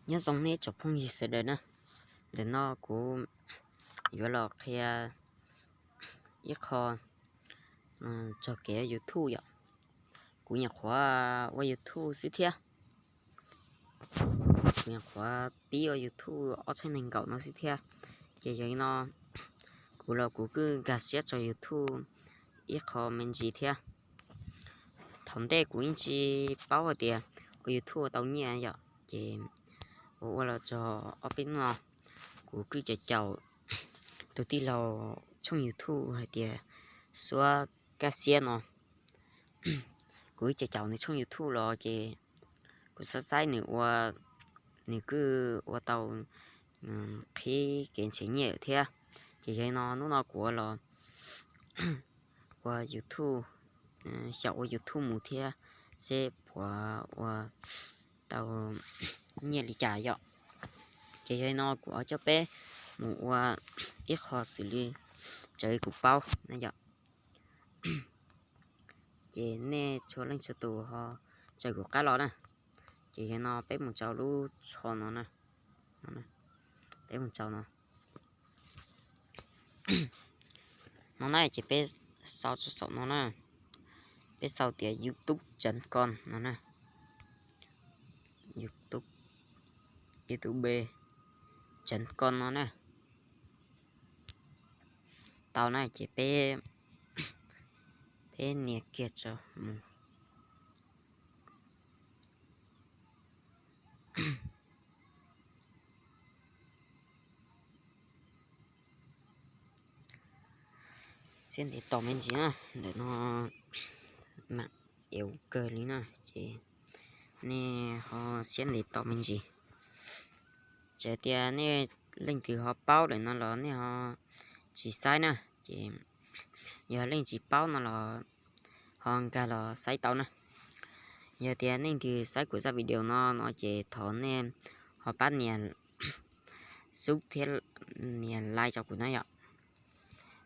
Nyob zoo nej tsoom phooj ywg sawv daws na. Ntawm no kuv yuav los qhia ib qho txog kev ua YouTube yom. Kuv nyuam qhuav ua YouTube xwb thiab. Kuv nyuam qhuav pib ua YouTube ob txhiab nees nkaum no xwb thiab. Ces yog li no kuv los kuv kuj nkag siab txog YouTube ib qho me ntsis thiab. Thaum ntej kuv yeej tsis paub hais tias ua YouTube ua tau nyiaj yom, ces ua ua los txog ob peb hnub no kuv kuj caum caum tus tij laug tshooj YouTube hais tias Suab Kab Xiab no. Kuv caum caum nws tshooj YouTube los ces kuv xav saib nws ua, nws kuj ua tau qhib kev nrhiav nyiaj thiab. Ces yog li no hnub no kuv ua los ua YouTube, xyaum ua YouTube mus thiab seb puas ua tau nyiaj li cas yom. Ces yog li no kuv ho coj peb mus ua ib qho xws li raws li kuv paub na yom. Ces nej txhua leej txhua tus ho raws kuv qab los na. Ces yog li no peb mus rau lub tsho no na. Peb mus rau no. No na ces peb sau txog saum no na. Peb sau tias YouTube chấm com no na. YouTube, YouTube chấm com no na. Tau na ces peb, peb nias kiag tso mus. Siab ntev tos me ntsis na, ntawm no mam ev kawg li na, ces nej ho siab ntev tos me ntsis. Txawm tias nej leej twg ho paub lawm no los nej ho tsis saib na, ces yog leej tsis paub no los ho nkag los saib tau na. Yog tias nej twg saib kuv zaj video no no ces thov nej ho pab nias sub thiab nias like rau kuv na yom.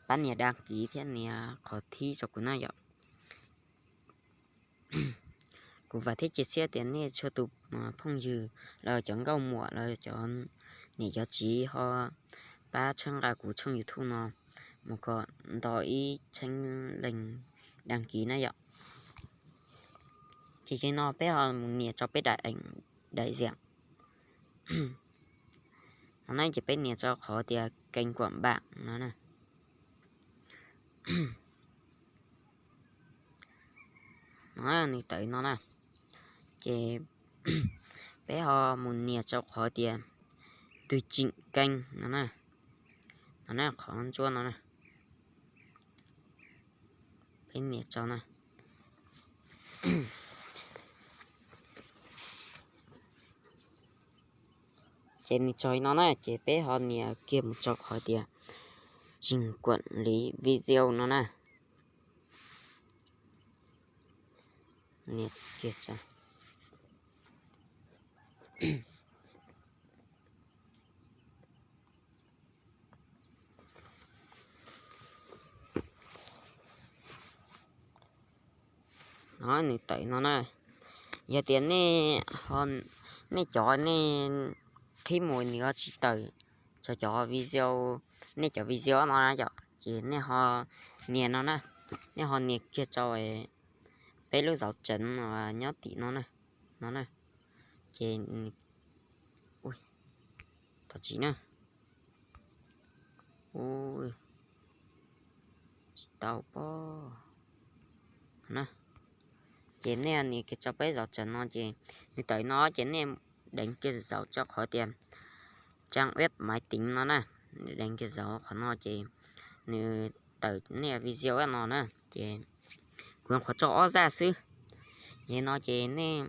Pab nias đăng ký thiab nias qhov thib rau kuv na yom. Kuv vam thiab cia siab tias nej txhua tus phooj ywg los cov nkauj muam los cov niam cov txiv ho pab txhawb nqa kuv tshooj YouTube no mus kom nto ib txhiab leej đăng ký na yom. Ces li no peb ho mus nias rau peb daim, daim ziam no na, ces peb nias rau qhov tias kênh của bạn no na. No nws tawm no na, ces peb ho mus nias rau qhov tias tùy chỉnh kênh no na. No na, qhov ntsuab no na, peb nias rau na. Ces nws txog li no na, ces peb ho nias kiag mus rau qhov tias chỉnh quản lý video no na. Nias kiag tso. No nws tawm no na. Yog tias nej, nej cov nej qhib mus nws ho tsis tawm txog cov video, nej cov video no na yom, ces nej ho nias no na, nej ho nias kiag rau peb lub dấu chấm nyob tim no na, no na, ces thov tsis na. Tsis tau pob. Ces nej nias kiag rau peb dấu chấm no ces nws tawm no ces nej đánh kiag dấu rau qhov tias trang web máy tính no na. Đánh kiag dấu qhov no ces nws tawm nej video no na. Ces kuv qhuav tso ob zaj xwb. Yog li no ces nej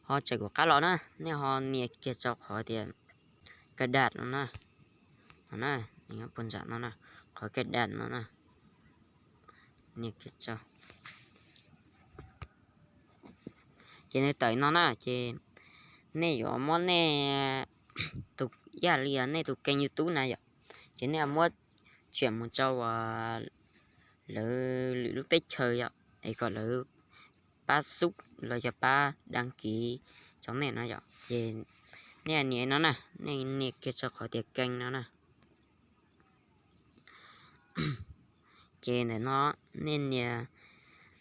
ho raws kuv qab los na, nej ho nias kiag rau qhov tias cài đặt no na. No na, nws nyob puag nram no na, qhov cài đặt no na. Nias kiag rau. Ces nws tawm no na, ces nej yuav muab nej tus, ib yam li nej tus kênh YouTube na yom, ces nej muab txiam mus rau lawv lwm lub teb chaws yom, es kom lawv pab sub los yog pab đăng ký rau nej no yom. Ces nej nias no na, nej nias kiag rau qhov tias keej no na. Ces ntawm no, nej nias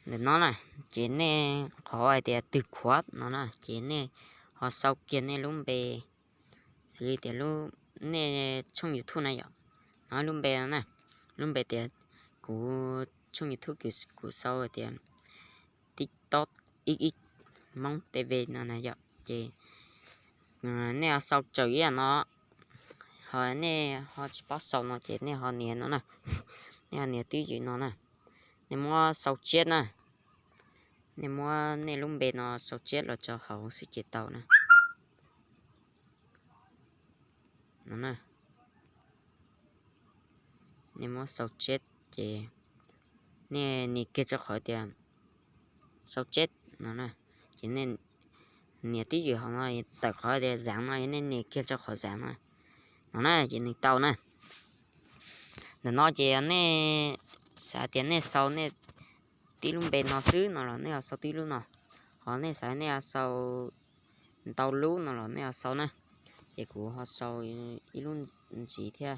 ntawm no na, ces nej qhov hais tias twg khuav no na, ces nej ho sau kiag nej lub npe, xws li tias lub, nej tshooj YouTube na yom, no lub npe no na, lub npe tias kuv tshooj YouTube kuv sau tias TikTok ib ib Hmoob T V no na yom. Ces nej ho sau raws ib yam no, ho nej ho tsis paub sau no ces nej ho nias no na, nej ho nias twj ywm no na, nej muab sau tsiab na, nej muab nej lub npe no sau tsiab los rau hauv xwb ces tau na. No na, nej muab sau tsiab ces nej nias kiag rau qhov tias sau tsiab no na, ces nej nias twj ywm hauv no, tawm qhov tias zav no nej nias kiag rau qhov zav no, no na ces nws tau na. Ntawm no ces nej xav tias nej sau nej tib lub npe no xwb no los nej ho sau tib lub no, ho nej xav nej ho sau ntau lub no los nej ho sau na. Ces kuv ho sau ib lub ntxiv thiab.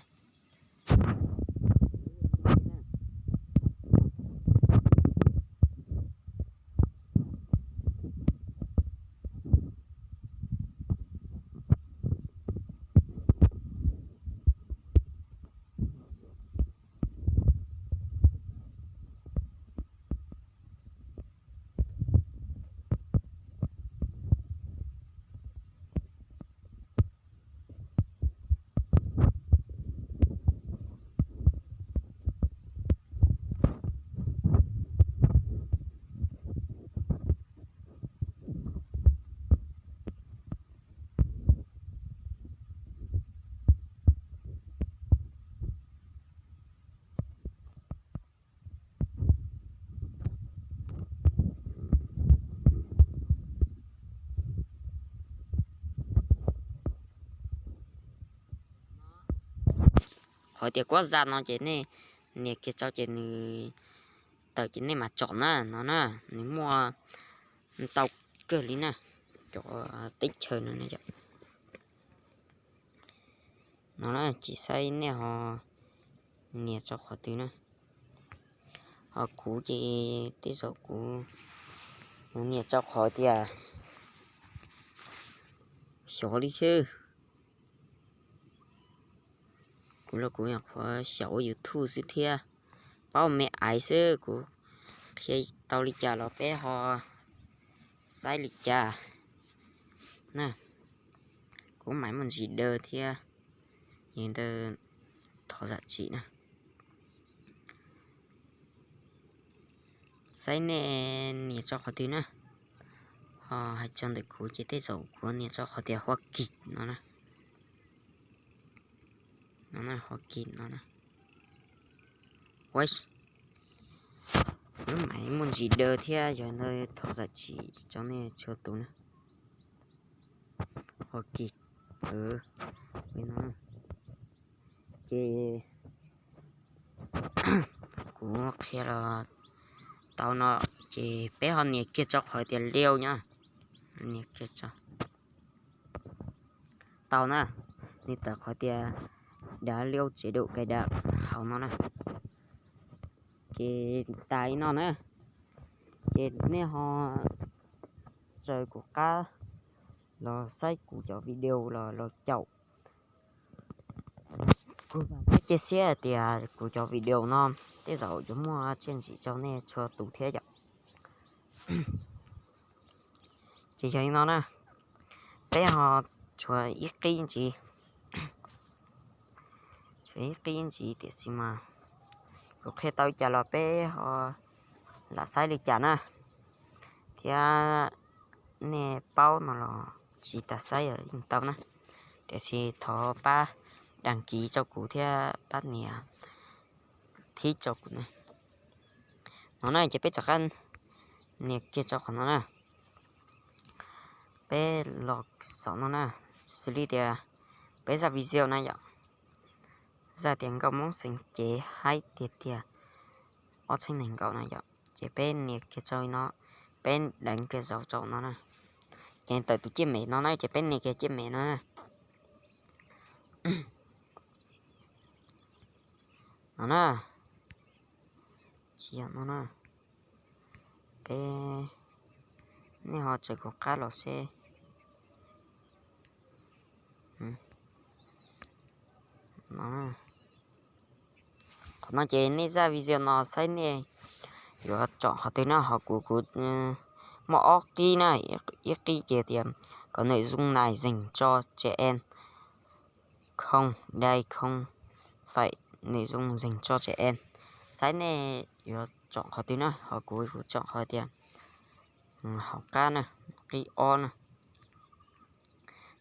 Qhov tias kuab zaj no ces nej nias kiag rau ces nws tawm ces nej mam tsom na no na, nws muaj ntau kawg li na, cov teb chaws no na yom. No na, tsis saib nej ho nias rau qhov twg na. Ho kuv ces tej zaum kuv nias rau qhov tias xyov li thiab. Kuv los kuv nyuam qhuav xyaum ua YouTube xwb thiab, paub me aiv xwb, kuv qhia tau li cas los peb ho saib li cas na. Kuv mam muaj ntsis daw thiab, yog li ntawd thov zam txim na. Saib nej nias rau qhov twg na. Ho hais txog ntawm kuv ces tej zaum kuv nias rau qhov tias Hoa Kỳ no na. No na, Hoa Kỳ no na. Ua, lub maim muaj ntsis daw thiab, yog li ntawd thov zam txim rau nej txhua tus na. Hoa Kỳ, no. Ces kuv qhia los tau no, ces peb ho nias kiag rau qhov tias liu nyob, nias kiag rau. Tau na, nws tawm qhov tias đã lưu chế độ cài đặt hauv no na. Ces tas li no na, ces nej ho raws kuv qab los saib kuv cov video los los caum. Kuv vam thiab cia siab hais tias kuv cov video no tej zaum yuav muaj txiaj ntsig rau nej txhua tus thiab yom. Ces yog li no na, peb ho tshuav ib qib ntxiv, tshuav ib qib ntxiv tiam sis mas kuv qhia tau li cas los peb ho lam saib li cas na, thiab nej paub no los tsis tas saib yeej tau na, tiam sis thov pab đăng ký rau kuv thiab pab nias thib rau kuv na. No na ces peb rov qab nias kiag rau qhov no na, peb los saum no na, xws li tias peb zaj video na yom, zaj tias nkauj Hmoob xeem cev haib tiag tiag ob txhiab nees nkaum na yom, ces peb nias kiag rau li no, peb đăng ký zaum rau no na. Ces tawm tus ciaj mem no na, ces peb nias kiag ciaj mem no na. No na, tsis yog no na, peb, nej ho tseem kuv qab los seb. Qhov no ces nej zaj video no saib nej yuav tsom qhov twg na, ho kuv, kuv muaj ob qib na, ib qib ces tias có nội dung này dành cho trẻ em không, đây không phải nội dung dành cho trẻ em. Saib nej yuav tsom qhov twg na, ho kuv, kuv tsom qhov tias hauv qab na, qib ob na,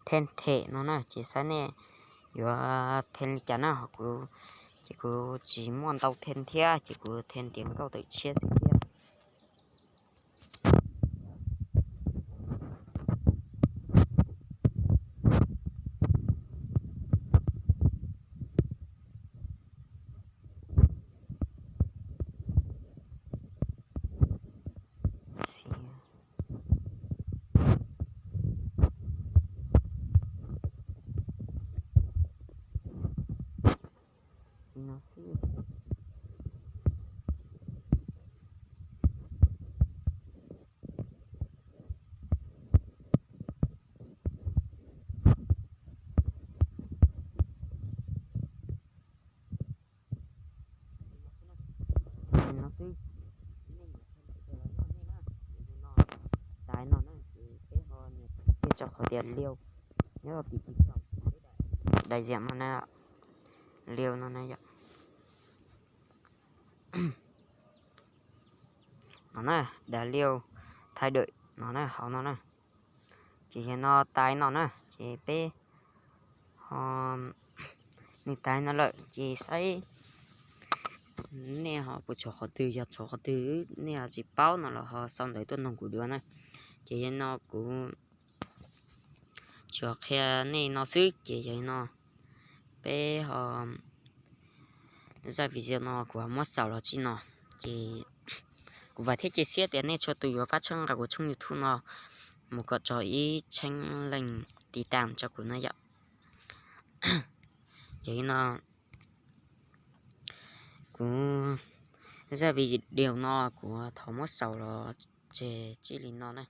thêm thẻ no na, ces saib nej yuav thêm li cas na, ho kuv, ces kuv tsis muaj ntau thêm thiab, ces kuv thêm tias nkauj tawm tshiab xwb thiab. No xwb, nej yuav thaij lawm los noj nej na, ces no, tais no na, ces peb ho nias kiag rau qhov tias liu, nyob rau tim TikTok, daim ziam no na, liu no na yom. No na, daim liu thaij dawm no na, hauv no na. Ces yog no tais no na, ces peb ho nias tais no lawm ces saib nej ho puas tshuav qhov twg, yog tshuav qhov twg nej ho tsis paub no los ho sau ntawv tuaj nug kuv dua na. Ces yog no kuv tsuas qhia nej no xwb, ces yog no peb ho zaj video no kuv ho muab xaus los txij no. Ces kuv vam thiab cia siab tias nej txhua tus yuav pab txhawb nqa kuv tshooj YouTube no mus kom txog ib txhiab leej tiv tam rau kuv na yom. Yog li no kuv zaj video no kuv thov muab xaus los tseg txij li no na.